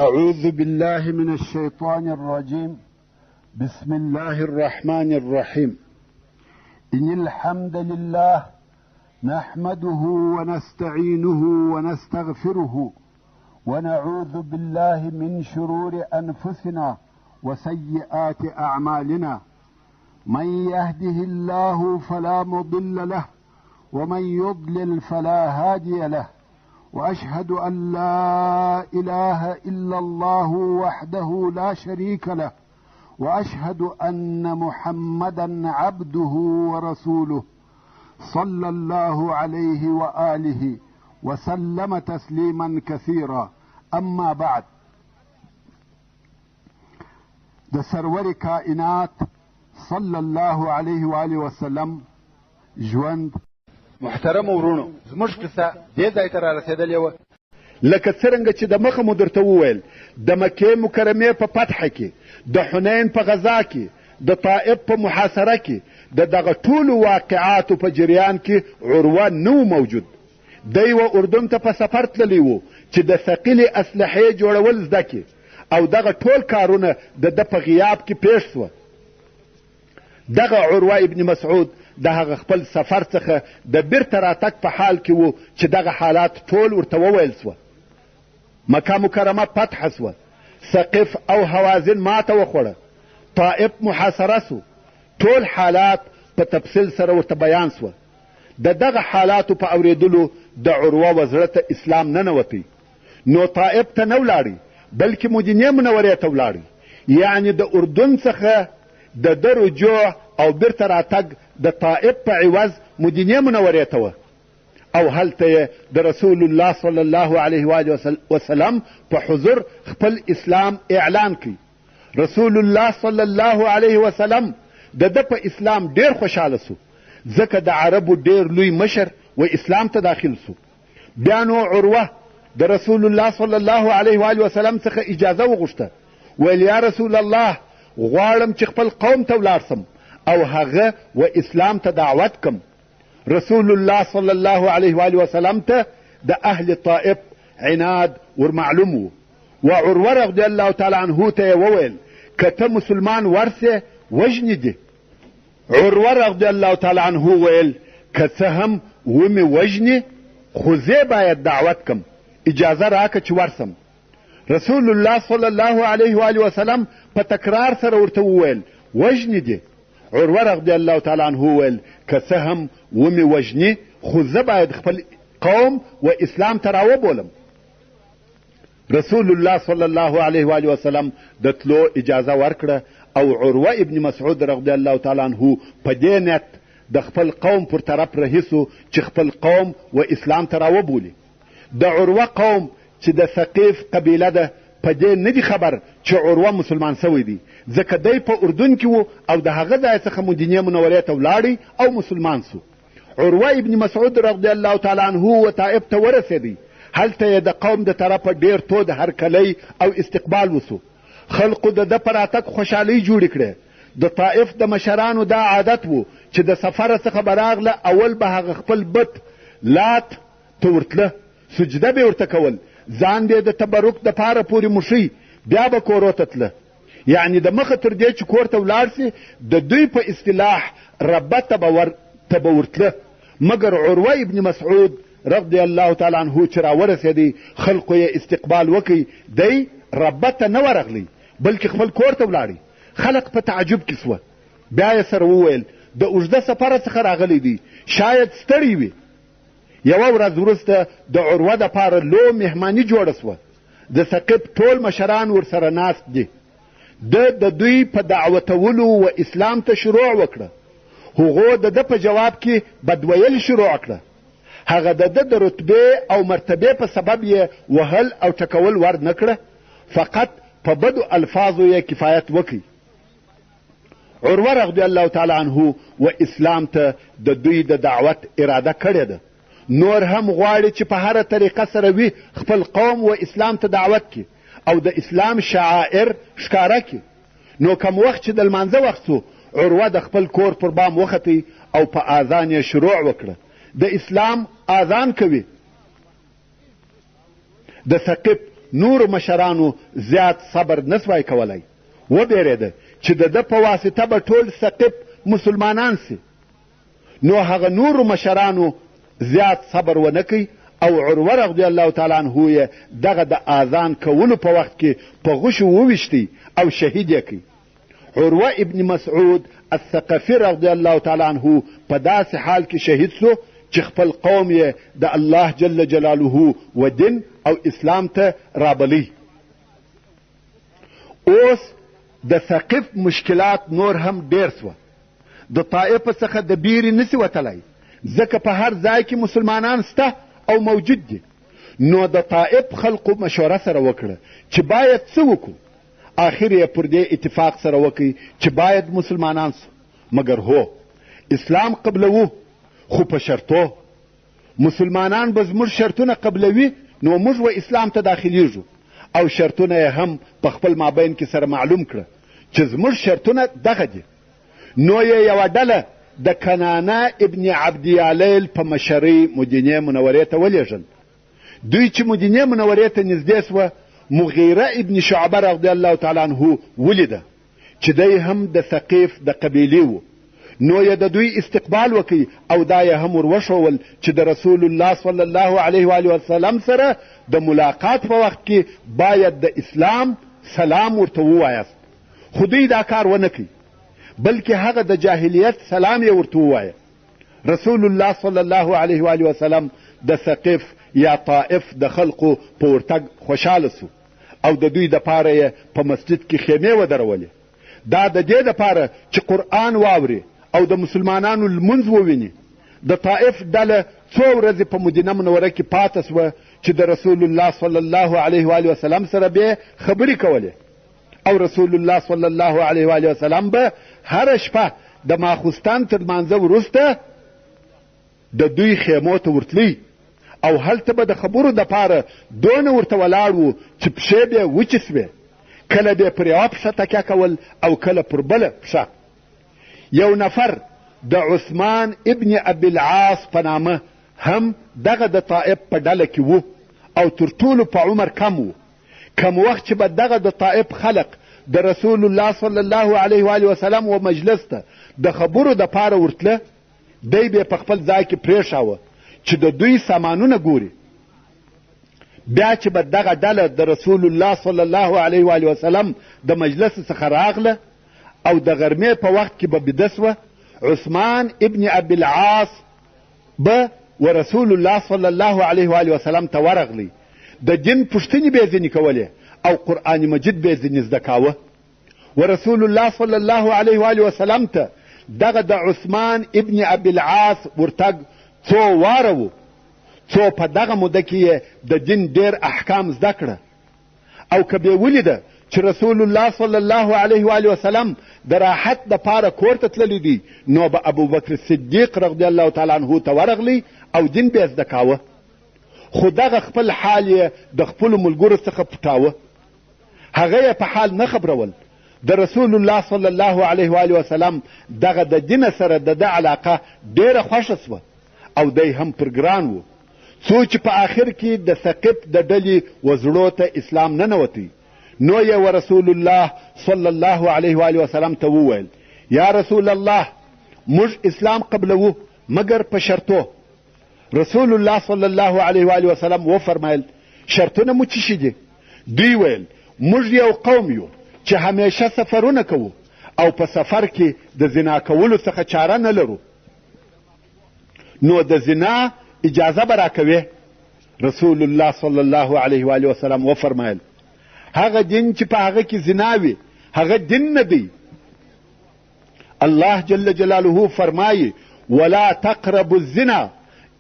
أعوذ بالله من الشيطان الرجيم. بسم الله الرحمن الرحيم. إن الحمد لله نحمده ونستعينه ونستغفره ونعوذ بالله من شرور أنفسنا وسيئات أعمالنا. من يهده الله فلا مضل له ومن يضلل فلا هادي له، وأشهد أن لا إله إلا الله وحده لا شريك له، وأشهد أن محمدا عبده ورسوله صلى الله عليه وآله وسلم تسليما كثيرا. أما بعد، د سرور کائنات صلی الله علیه وآله وسلم ژوند. محترم ورونو، زموږ قصه دې ځای ته رارسېدلې وه. لکه څرنګه چې د مخه مو درته وویل، د مکې مکرمې په فتح کې، د حنین په غزا کې، د طائف په محاصره کې، د دغه ټولو واقعاتو په جریان کې عروه نه و موجود. دی و اردن ته په سفر تللی و چې د ثقیلې اسلحې جوړول زده کړي، او دغه ټول کارونه د ده په غیاب کې پېښ سوه. دغه عروه ابن مسعود د هغه خپل سفر څخه د بیرته راتګ په حال کې و چې دغه حالات ټول ورته وویل سوه. مکه مکرمه فتح سوه، ثقیف او هوازن ماته وخوړه، طائف محاصره سو. ټول حالات په تفصیل سره ورته بیان سوه. د دغه حالاتو په اورېدلو د عروه و زړه ته اسلام ننوتی، نو طائف ته نه ولاړی بلکې مدینې منورې ته ولاړی. یعنې د اردن څخه د ده رجوع او بیرته راتګ د طائف په عوض مدینې منورې ته وه، او هلته یې د رسول الله صلی الله علیه وآله وسلم په حضور خپل اسلام اعلان کړ. رسول الله صلی الله علیه وسلم د ده په اسلام ډېر خوشحاله سو، ځکه د عربو ډېر لوی مشر و اسلام ته داخل سو. بیا نو عروه د رسول الله صلی الله علیه وآله وسلم څخه اجازه وغوښته، ویل یا رسول الله، غواړم چې خپل قوم ته ولاړ سم او هغه و اسلام ته دعوت کم. رسول الله صلی الله علیه وآله وسلم ته د اهل طائف عناد ور معلوم و. و عروه رضی الله تعالی عنه ته یې وویل، که ته مسلمان ورسې وژني دي. عروه رضی الله تعالی عنه ویل، که څه هم ومې وژني خو زه باید دعوت کم، اجازه راکه چې ورسم. رسول الله صلی الله علیه وآله وسلم په تکرار سره ورته وویل، وژني دي. عروه رضی الله تعالی عنه وویل، که څه هم ومې وژني خو زه باید خپل قوم و اسلام ته راوبولم. رسول الله صلی الله علیه وآله وسلم د تلو اجازه ورکړه، او عروه ابن مسعود رضی الله تعالی عنه په دې نیت د خپل قوم پر طرف رهي سو چې خپل قوم و اسلام ته راوبولي. د عروه قوم چې د ثقیف قبیله ده په دې نه دي خبر چې عروه مسلمان سوی دی، ځکه دی په اردن کې و او د هغه ځای څخه مدینې منورې ته ولاړی او مسلمان سو. عروه ابن مسعود رضی الله تعالی عنه و طائف ته ورسېدی. هلته یې د قوم د طرفه ډېر تود هرکلی او استقبال وسو. خلقو د ده په راتګ خوشحالۍ جوړې کړې. د طائف د مشرانو دا عادت و چې د سفره څخه به راغله، اول به هغه خپل بت لات ته ورتله، سجده به ورته کول، ځان به د تبرک دپاره پورې موښی، بیا به کورو ته تله. یعنې د مخه تر دې چې کور ته ولاړ سي، د دوی په اصطلاح ربه ته به ورتله. مګر عروه ابن مسعود رضی الله تعالی عنه چې راورسېدی، خلقو یې استقبال وکړي، دی ربه ته نه ورغلی بلکې خپل کور ته ولاړی. خلق په تعجب کې سوه. بیا یې سره وویل، د اوږده سفره څخه راغلی دی، شاید ستړی وي. یوه ورځ وروسته د عروه دپاره لو مهماني جوړه سوه. د ثقیف ټول مشران ورسره ناست دي. ده د دوی په دعوتولو و اسلام ته شروع وکړه. هغو د ده په جواب کې بدویل شروع کړه. هغه د ده د رتبې او مرتبې په سبب یې وهل او ټکول ور نه کړه، فقط په بدو الفاظو یې کفایت وکړي. عروه رضی الله تعالی عنه و اسلام ته د دوی د دعوت اراده کړې ده، نور هم غواړي چې په هره طریقه سره وي خپل قوم و اسلام ته دعوت کړي او د اسلام شعائر ښکاره کړي. نو کم وخت چې د لمانځه وخت سو، عروه د خپل کور پر بام وختی او په آذان یې شروع وکړه. د اسلام آذان کوي. د ثقیف نورو مشرانو زیات صبر نه سوای کولی، وبېرېده چې د ده په واسطه به ټول ثقیف مسلمانان سي. نو هغه نورو مشرانو زیات صبر ونه کړ او عروه رضی الله تعالی عنه یې دغه د آذان کولو په وخت کې په غشو وویشتی او شهید یې کړ. عروه ابن مسعود الثقفي رضی الله تعالی عنه په داسې حال کې شهید سو چې خپل قوم یې د الله جل جلاله و دین او اسلام ته رابلی. اوس د ثقف مشکلات نور هم ډېر سوه. د طائف څخه د بیرې نسي وتلی، ځکه په هر ځای کې مسلمانان سته او موجود دي. نو د طائف خلقو مشوره سره وکړه چې باید څه وکړو. آخر یې پر دې اتفاق سره وکړ چې باید مسلمانان سو، مګر هو اسلام قبلوو خو په شرطو. مسلمانان به زموږ شرطونه قبلوي نو موږ و اسلام ته داخلیږو، او شرطونه یې هم په خپل مابین کې سره معلوم کړه چې زموږ شرطونه دغه دي. نو یې یوه ډله د کنانه ابن عبدیالیل په مشرۍ مدینې منورې ته ولېږل. دوی چې مدینې منورې ته نږدې سوه، مغیره ابن شعبه رضی الله تعالی عنه ولیده چې دی هم د ثقیف د قبیلې و، نو یې د دوی استقبال وکړ او دا یې هم ور وښول چې د رسول الله صلی الله علیه وآله وسلم سره د ملاقات په وخت کې باید د اسلام سلام ورته ووایاست. خو دوی دا کار ونه کړ، بلکې هغه د جاهلیت سلام یې ورته ووایه. رسول الله صلی الله علیه وآله وسلم د ثقیف یا طائف د خلقو په ورتګ خوشحاله سو او د دوی دپاره یې په مسجد کې خیمې ودرولې. دا د دې دپاره چې قرآن واوري او د مسلمانانو لمونځ وویني. د طائف ډله څو ورځې په مدینه منوره کې پاته سوه چې د رسول الله صلی الله علیه وآله وسلم سره به خبرې کولې، او رسول الله صلی الله علیه وآله وسلم به هره شپه د ماخوستن تر لمانځه وروسته د دوی خیمو ته ورتلی او هلته به د خبرو دپاره دونه ورته ولاړ و چې پښې به یې وچې سوې، کله به یې پر یوه پښه تکیه کول او کله پر بله پښه. یو نفر د عثمان ابن ابي العاص په نامه هم دغه د طائف په ډله کې و او تر ټولو په عمر کم و. کم وخت چې به دغه د طائف خلق د رسول الله صلی الله علیه وآله وسلم و مجلس ته د خبرو دپاره ورتله، دی به په خپل ځای کې پرېښاوه چې د دوی سامانونه ګوري. بیا چې به دغه ډله د رسول الله صلی الله علیه وآله وسلم د مجلس څخه راغله او د غرمې په وخت کې به بیده سوه، عثمان ابن ابي العاص به و رسول الله صلی الله علیه وآله وسلم ته ورغلی، د دین پوښتنې به یې ځینې کولې او قرآن مجید به یې ځینې زده کاوه. و رسول الله صلی الله علیه وآله وسلم ته دغه د عثمان ابن ابي العاص ورتګ څو واره و، څو په دغه موده کې یې د دین ډېر احکام زده کړه. او که به ولیده چې رسول الله صلی الله علیه وآله وسلم د راحت دپاره کور ته تللی دی، نو به ابوبکر صدیق رضی الله تعالی عنه ته ورغلی او دین به یې زده کاوه. خو دغه خپل حال یې د خپلو ملګرو څخه پټاوه، هغه یې په حال نه خبرول. د رسول الله صلی الله علیه وآله وسلم دغه د دینه سره د ده علاقه ډېره خوښه سوه او دی هم پر ګران و، څو چې په آخر کې د ثقف د ډلې و زړو ته اسلام ننوتی. نو یې و رسول الله صلی الله علیه وآله وسلم ته وویل: یا رسول الله، موږ اسلام قبلوو مګر په شرطو. رسول الله صلی الله علیه وآله وسلم وفرمایل: شرطونه مو څه شي دي؟ دوی ویل: موږ یو قوم یو چې همیشه سفرونه کوو او په سفر کې د زنا کولو څخه چاره نه لرو، نو د زنا اجازه به راکوې؟ رسول الله صلی الله علیه وآله وسلم وفرمایل: هغه دین چې په هغه کې زنا وي هغه دین نه دی. الله جل جلاله فرمایي: ولا تقربوا الزنا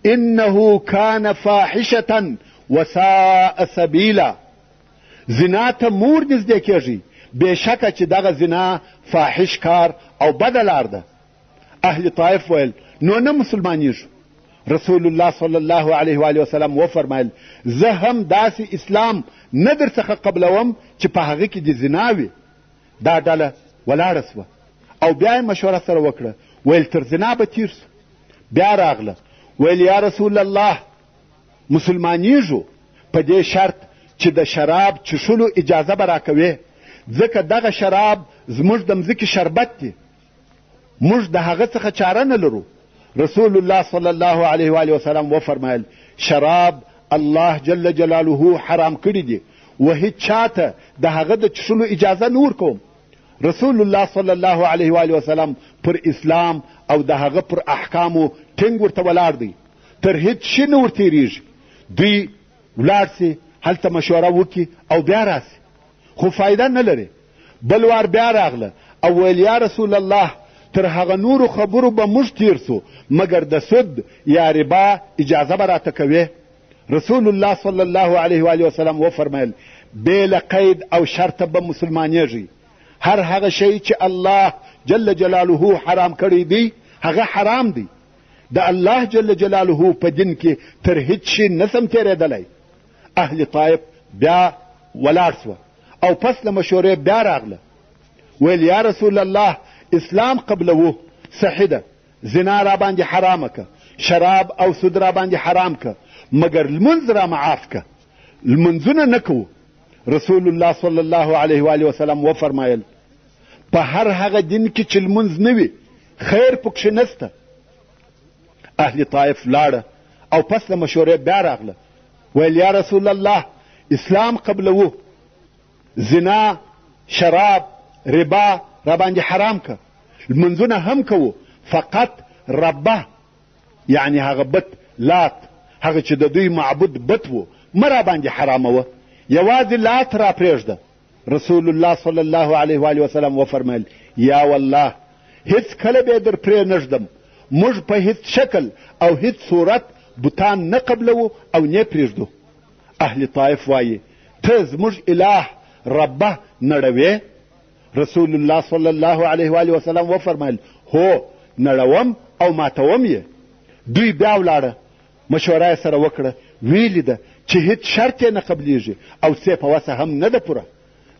انه کان فاحشة وساء سبیلا. زنا ته مور نږدې کیږئ، بېشکه چې دغه زنا فاحش کار او بده لار ده. اهل طائف ویل: نو نه مسلمانیږو. رسول الله صلی الله علیه وآله وسلم وفرمایل: زه هم داسې اسلام نه در څخه قبلوم چې په هغه کې دې زنا وي. دا ډله ولاړه سوه او بیا یې مشوره سره وکړه، ویل تر زنا به تېر سو. بیا راغله، ویل یا رسول الله، مسلمانیږو په دې شرط چې د شراب چښلو اجازه به راکوې، ځکه دغه شراب زموږ د مځکې شربت دي، موږ د هغه څخه چاره نه لرو. رسول الله صلی الله علیه وآله وسلم وفرمایل، شراب الله جل جلاله حرام کړي دي و هیڅ چاته د هغه د چښلو اجازه نه ورکوم. رسول الله صلی الله علیه وآله وسلم پر اسلام او د هغه پر احکامو ټینګ ورته ولاړ دی، تر هیڅ شي نه ورتېرېږي. دوی ولاړ سي، هلته مشوره وکړي او بیا راسي، خو فایده نه لري. بل وار بیا راغله او ویل، یا رسول الله، تر هغه نورو خبرو به موږ تېر سو، مګر د سود یا ربا اجازه به راته کوې؟ رسول الله صلی الله علیه وآله وسلم وفرمیل، بې له قید او شرطه به مسلمانېږئ. هر هغه شی چې الله جل جلاله حرام کړی دی هغه حرام دی. د الله جل جلاله په دین کې تر هیڅ شي نه سم تېرېدلی. اهل طایف بیا ولاړ سوه او پس له مشورې بیا راغله، ویل، یا رسول الله، اسلام قبلوو، صحیح ده، زنا را باندې حرامه که، شراب او سود را باندې حرام که، مګر لمونځ را معاف که، لمونځونه نه کوو. رسول الله صلی الله علیه وآله وسلم وفرمایل، په هر هغه دین کې چې لمونځ نه وي خیر پکښې نسته. اهل طایف لاړه او پس له مشورې بیا راغله، ویل، یا رسول الله، اسلام قبلوو، زنا، شراب، ربا را باندې حرام که، لمونځونه هم کوو، فقط ربه یعنی هغه بت لات، هغه چې د دوی معبود بت و، مه را باندې حراموه، یوازې لات را پرېږده. رسول الله صلی الله علیه وآله وسلم وفرمیل، یا والله، هیڅ کله به یې در پرې نه ږدم، موږ په هیڅ شکل او هیڅ صورت بتان نه قبلوو او نه پرېږدو. اهل طایف وایي، ته زموږ اله ربه نړوې؟ رسول الله صلی الله علیه وآله وسلم وفرمیل، هو، نړوم او ماتوم یې. دوی بیا ولاړه، مشوره یې سره وکړه، ویلي ده چې هیڅ شرط یې نه قبلیږي او څه په وسه هم نه ده پوره،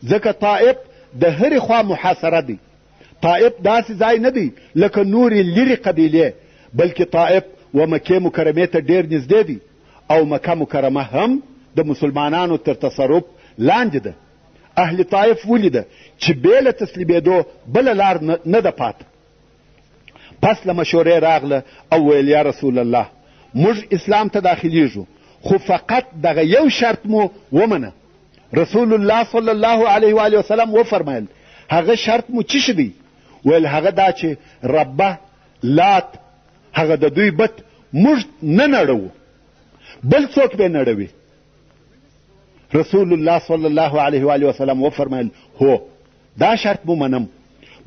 ځکه طائف د هرې خوا محاصره دی. طائف داسې ځای نه دی لکه نورې لیرې قبیلې، بلکې طائف و مکې مکرمې ته ډېر نږدې دی او مکه مکرمه هم د مسلمانانو تر تصرف لاندې ده. اهل طائف ولیده چې بې له تسلیمېدو بله لار نه ده پاته. پس له مشورې راغله او ویل، یا رسول الله، موږ اسلام ته داخلیږو، خو فقط دغه یو شرط مو ومنه. رسول الله صلی الله علیه وآله وسلم وفرمیل، هغه شرط مو څه شي دی؟ ویل، هغه دا چې ربه لات، هغه د دوی بت، موږ نه نړوو، بل څوک به نړوي. رسول الله صلی الله علیه وآله وسلم وفرمیل، هو، دا شرط مو منم،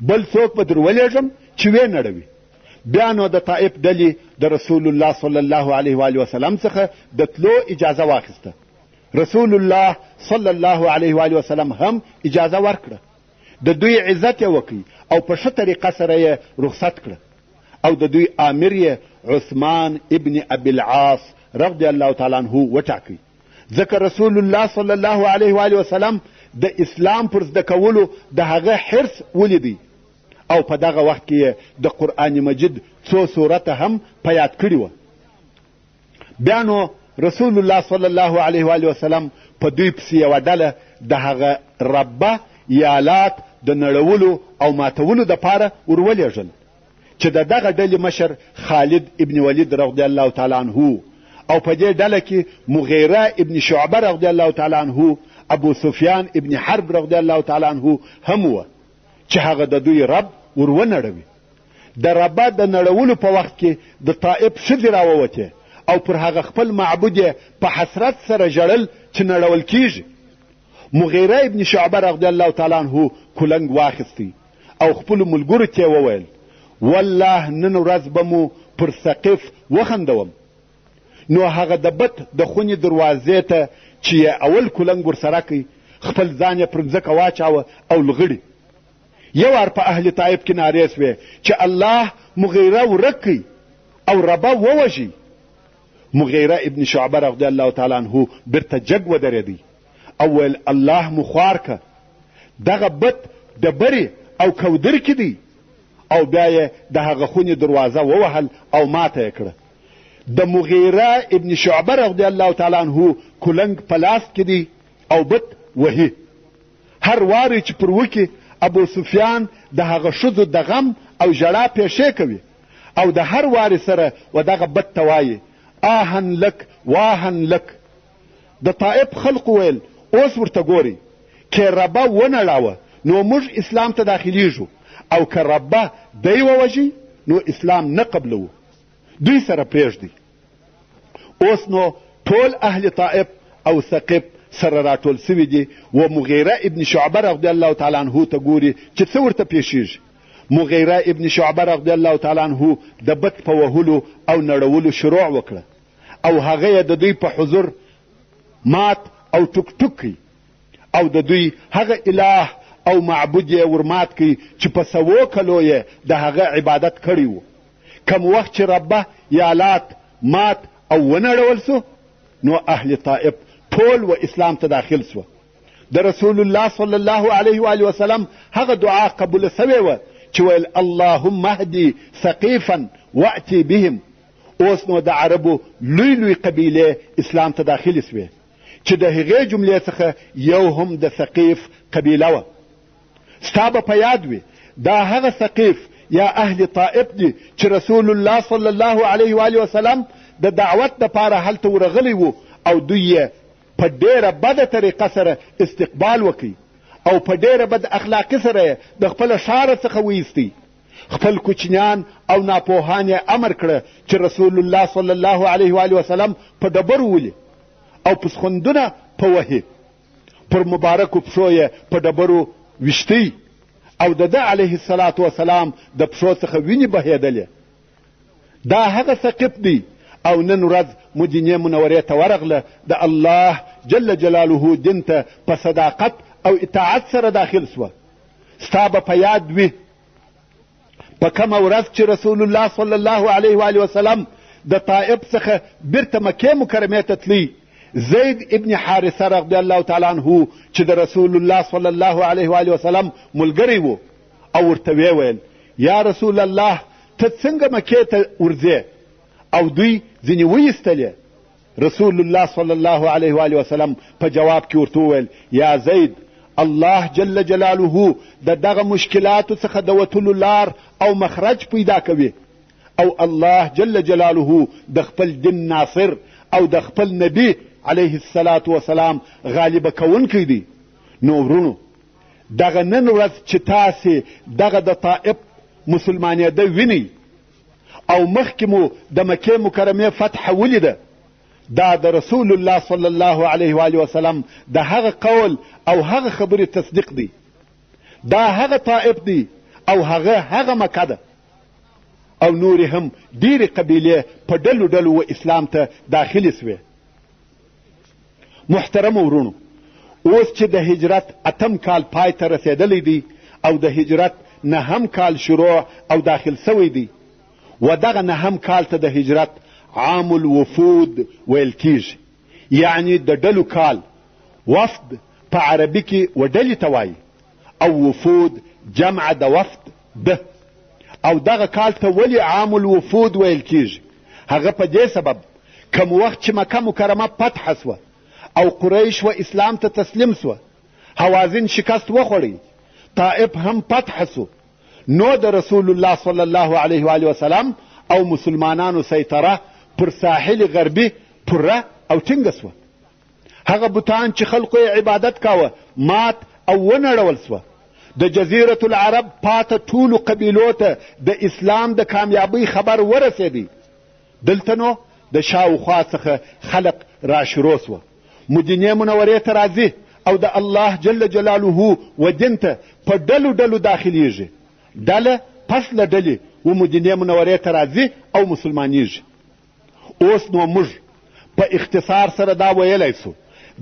بل څوک به در ولېږم چې ویې نړوي. بیا نو د طائف ډلې د رسول الله صلی الله علیه وآله وسلم څخه د تلو اجازه واخیسته. رسول الله صلی الله علیه وآله وسلم هم اجازه ورکړه. د دوی عزت یې وکړ او په ښه طریقه سره یې رخصت کړه او د دوی آمر یې عثمان ابن ابي العاص رضی الله تعالی عنه وټاکئ. ځکه رسول الله صلی الله علیه وآله وسلم د اسلام پر زده کولو د هغه حرص ولیدی او په دغه وخت کې یې د قرآن مجید څو سورته هم په یاد کړي وه. بیا نو رسول الله صلی الله علیه وآله وسلم په دوی پسې یوه ډله د هغه ربه یا لات د نړولو او ماتولو دپاره ورولېږل چې د دغه ډلې مشر خالد ابن ولید رضی الله تعالی عنه او په دې ډله کې مغیره ابن شعبه رضی الله تعالی عنه، ابو سفیان ابن حرب رضی الله تعالی عنه هم وه چې هغه د دوی رب ور ونړوي. د ربه د نړولو په وخت کې د طائف ښځې راووتې او پر هغه خپل معبود یې په حسرت سره ژړل چې نړول کیږي. مغیره ابن شعبه رضی الله تعالی عنه کلنګ واخیستی او خپلو ملګرو ته یې وویل، والله نن ورځ به مو پر ثقیف وخندوم. نو هغه د بت د خونې دروازې ته چې یې اول کلنګ ورسره کړ، خپل ځان یې پر مځکه واچاوه او لغړي. یو وار په اهل طایف کې نارې سوې چې الله مغیره ورک کړي او ربه ووژي. مغیره ابن شعبه رضی الله تعالی عنه بیرته جګ ودرېدی او ویل، الله مو خوار که، دغه بت ډبرې او کودر کې دی. او بیا یې د هغه خونې دروازه ووهل او ماته یې کړه. د مغیره ابن شعبه رضی الله تعالی عنه کلنګ په لاس کې دی. او بت وهي. هر واری چې پر وکي، ابو سفیان د هغه ښځو د غم او ژړا پېښې کوي او د هر وارې سره و دغه بت ته وایي، آهن لک واهن لک. د طائف خلقو ویل، اوس ورته ګورئ، که ربه ونړاوه نو موږ اسلام ته داخلیږو او که ربه دی ووژي نو اسلام نه قبلوو. دوی سره پرېږدئ. اوس نو ټول اهل طائف او ثقیف سره راټول سوي دي و مغیره ابن شعبه رضی الله تعالی عنه ته ګوري چې څه ورته پېښیږي. مغیره ابن شعبه رضی الله تعالی عنه د بت په وهلو او نړولو شروع وکړه او هغه یې د دوی په حضور مات او ټوک ټوک کړي او د دوی هغه اله او معبود یې ورمات کړي چې په سوو کلو یې د هغه عبادت کړی و. کوم وخت چې ربه یا لات مات او ونړول سو نو اهل طائف ټول و اسلام ته داخل سوه. د رسول الله صلی الله علیه و وسلم هغه دعا قبوله سوې وه چې ویل اللهم اهدي ثقیفا واتي بهم. اوس نو د عربو لوی لوی قبیلې اسلام ته داخلې سوې چې د هغې جملې څخه یو هم د ثقیف قبیله وه. ستا به په یاد وي دا هغه ثقیف یا اهل طائف دي چې رسول الله صلی الله علیه و وسلم د دعوت دپاره هلته ورغلی و او دوی یې په ډېره بده طریقه سره استقبال وکړي او په ډېره بد اخلاقي سره یې د خپله ښاره څخه وایستی. خپل کوچنیان او ناپوهان یې امر کړه چې رسول الله صلی الله علیه و وسلم په ډبرو ولي او پسخوندونه په وهي. پر مبارکو پښو یې په ډبرو ویشتی او د ده علیه الصلاة وسلام د پښو څخه وینې بهېدلې. دا هغه ثقیف دی او نن ورځ مدینې منورې ته ورغله، د الله جل جلاله دین ته په صداقت او اطاعت سره داخل سوه. ستا به په یاد وي په کومه ورځ چې رسول الله صلی الله علیه و وسلم د طائف څخه بیرته مکې مکرمې ته تلی، زید ابن حارثه رضی الله تعالی عنه چې د رسول الله صلی الله علیه و وسلم ملګری و او ورته ویې ویل، یا رسول الله ته څنګه مکې ته ورځې؟ او دوی ځینې وایستلې. رسول الله صلی الله علیه و وسلم په جواب کې ورته وویل، یا زید الله جل جلاله د دغه مشکلاتو څخه د وتلو لار او مخرج پیدا کوي او الله جل جلاله د خپل دین ناصر او د خپل نبی علیه الصلاة وسلام غالبه کوونکی دی. نو وروڼو دغه نن ورځ چې تاسې دغه د طائف مسلمانېده وینئ او مخکې مو د مکې مکرمې فتح ولیده، دا د رسول الله صلی الله علیه و وسلم د هغه قول او هغه خبرې تصدیق دی. دا هغه طائف دی او هغه هغه مکه ده. او نورې هم ډېرې قبیلې په ډلو ډلو و اسلام ته داخلې سوې. محترمو وروڼو، اوس چې د هجرت اتم کال پای ته رسېدلی دی او د هجرت نهم کال شروع او داخل سوی دی، و دغه نهم کال ته د هجرت عام الوفود ویل کیږي، یعنی د ډلو کال. وفد په عربي کې و ډلې ته وایي او وفود جمع د وفد ده. او دغه کال ته ولې عام الوفود ویل کیږي؟ هغه په دې سبب کوم وخت چې مکه مکرمه فتح سوه او قریش و اسلام ته تسلیم سوه، هوازن شکست وخوړی، طائف هم فتح سو، نو د رسول الله صلی الله علیه و وسلم او مسلمانانو سیطره پر ساحل غربي پوره او ټینګه سوه. هغه بتان چې خلکو یې عبادت کاوه مات او ونړول سوه. د جزیرة العرب پاته ټولو قبیلو ته د اسلام د کامیابۍ خبر ورسېدی. دلته نو د شاوخوا څخه خلق راشروع سوه، مدینې منورې ته راځي او د الله جل جلاله و دین ته په ډلو ډلو داخلیږي. ډله پس له ډلې و مدینې منورې ته راځي او مسلمانیږي. اوس نو موږ په اختصار سره دا ویلی سو،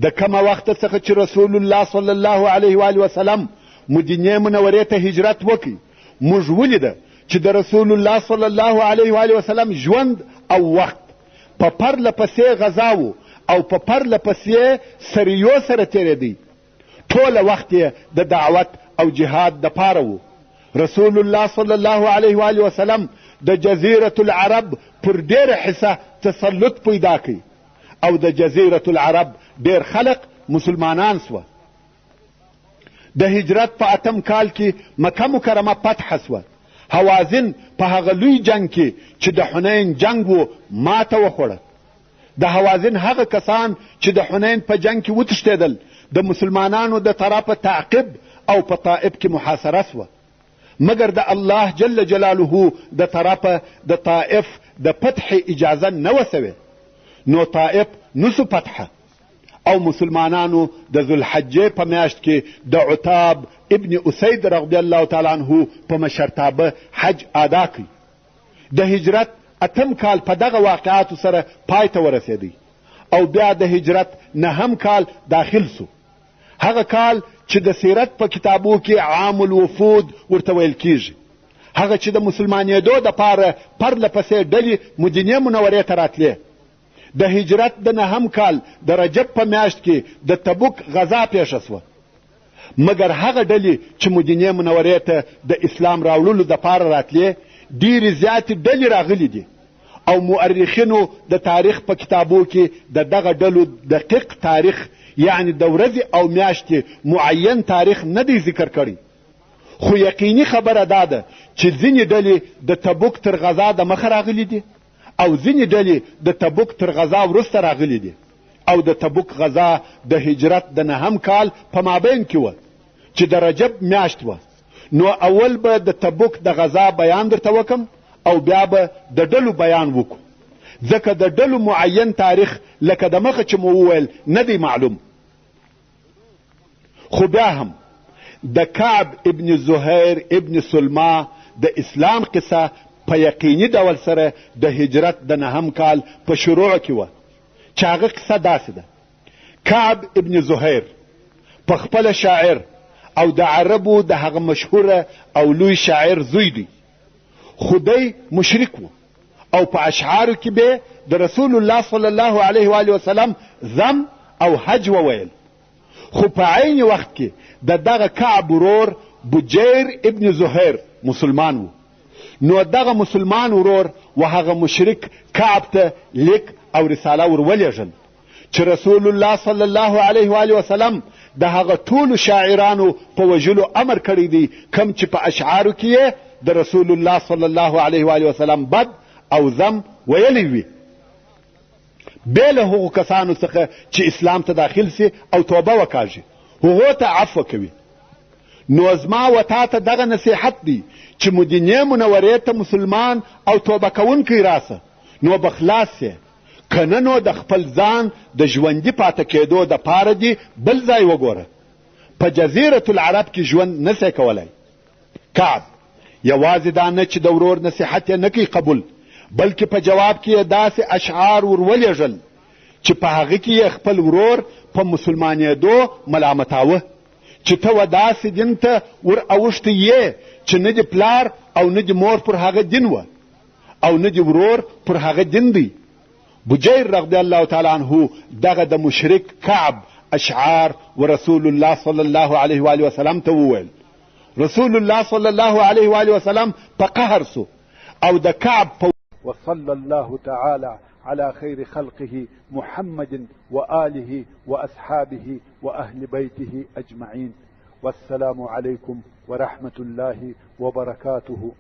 د کومه وخته څخه چې رسول الله صلی الله علیه و وسلم مدینې منورې ته هجرت وکړي، موږ ولیده چې د رسول الله صلی الله علیه و وسلم ژوند او وخت په پرله پسې غذاوو او په پرله پسې سریو سره تېرېدی. ټوله وخت یې د دعوت او جهاد دپاره و. رسول الله صلی الله علیه و وسلم د جزیرة العرب پر ډېره حصه تسلط پیدا کړ او د جزیرة العرب ډېر خلق مسلمانان سوه. د هجرت په اتم کال کې مکه مکرمه فتح سوه. هوازن په هغه لوی جنګ کې چې د حنین جنګ و ماته وخوړه. د هوازن هغه کسان چې د حنین په جنګ کې وتښتېدل د مسلمانانو د طرفه تعقیب او په طائف کې محاصره سوه، مګر د الله جل جلاله د طرفه د طائف د فتح اجازه نه وه سوې، نو طائف نسو فتحه او مسلمانانو د ذوالحجې په میاشت کې د عتاب ابن اسید رضی الله تعالی عنه په مشرتابه حج ادا کړ. د هجرت اتم کال په دغه واقعاتو سره پای ته ورسېدی او بیا د هجرت نهم کال داخل سو، هغه کال چې د سیرت په کتابو کې عام الوفود ورته ویل کیږي، هغه چې د مسلمانېدو دپاره پرله پسې ډلې مدینې منورې ته راتلې. د هجرت د نهم کال د رجب په میاشت کې د تبوک غذا پیښه سوه، مګر هغه ډلې چې مدینې منورې ته د اسلام راوړلو دپاره راتلې ډېرې زیاتې ډلې راغلي دي او مورخینو د تاریخ په کتابو کې د دغه ډلو دقیق تاریخ یعنې د ورځې او میاشتې معین تاریخ نه دی ذکر کړی، خو یقیني خبره دا ده چې ځینې ډلې د تبوک تر غذا د مخه راغلي دي او ځینې ډلې د تبوک تر غذا وروسته راغلي دي او د تبوک غذا د هجرت د نهم کال په مابین کې وه چې د رجب میاشت وه. نو اول به د تبوک د غذا بیان درته وکم او بیا به د ډلو بیان وکړو، ځکه د ډلو معین تاریخ لکه د مخه چې مو وویل نه دی معلوم. خو بیا هم د کعب ابن زهیر ابن سلما د اسلام قصه په یقیني ډول سره د هجرت د نهم کال په شروع کې وه چې هغه قصه داسې ده. کعب ابن زهیر په خپله شاعر او د عربو د هغه مشهوره او لوی شاعر زوی دی، خو دی مشرک و او په اشعارو کې به د رسول الله صلی الله علیه و وسلم ذم او حج وویل. خو په عین وخت کې د دغه کعب ورور بجیر ابن زهیر مسلمان و، نو دغه مسلمان ورور و هغه مشرک کعب ته لیک او رساله ور ولیږل چې رسول الله صلی الله علیه و وسلم د هغه ټولو شاعرانو په وژلو امر کړی دی کوم چې په اشعارو کې یې د رسول الله صلی الله علیه و وسلم بد او ذم ویلی وي، بې له هغو کسانو څخه چې اسلام ته داخل سي او توبه وکاږي، هغو ته عفوه کوي. نو زما و تا ته دغه نصیحت دی چې مدینې منورې ته مسلمان او توبه کوونکی راسه، نو به خلاص سې، که نه نو د خپل ځان د ژوندي پاتې کېدو دپاره دې بل ځای وګوره، په جزیرة العرب کې ژوند نه سې کولی. کعب یوازې دا نه چې د ورور نصیحت یې نه کوي قبول، بلکې په جواب کې یې داسې اشعار ور ولېږل چې په هغه کې یې خپل ورور په مسلمانېدو ملامتاوه چې ته و داسې دین ته ور اوښتی یې چې نه دې پلار او نه دې مور پر هغه دین وه او نه دې ورور پر هغه دین دی. بجیر رضی الله تعالی عنه دغه د مشرک کعب اشعار و رسول الله صلی الله علیه و وسلم ته وویل. رسول الله صلی الله علیه و وسلم په قهر سو او د کعب په وصلى الله تعالى على خير خلقه محمد وآله وأصحابه وأهل بيته أجمعين، والسلام عليكم ورحمة الله وبركاته.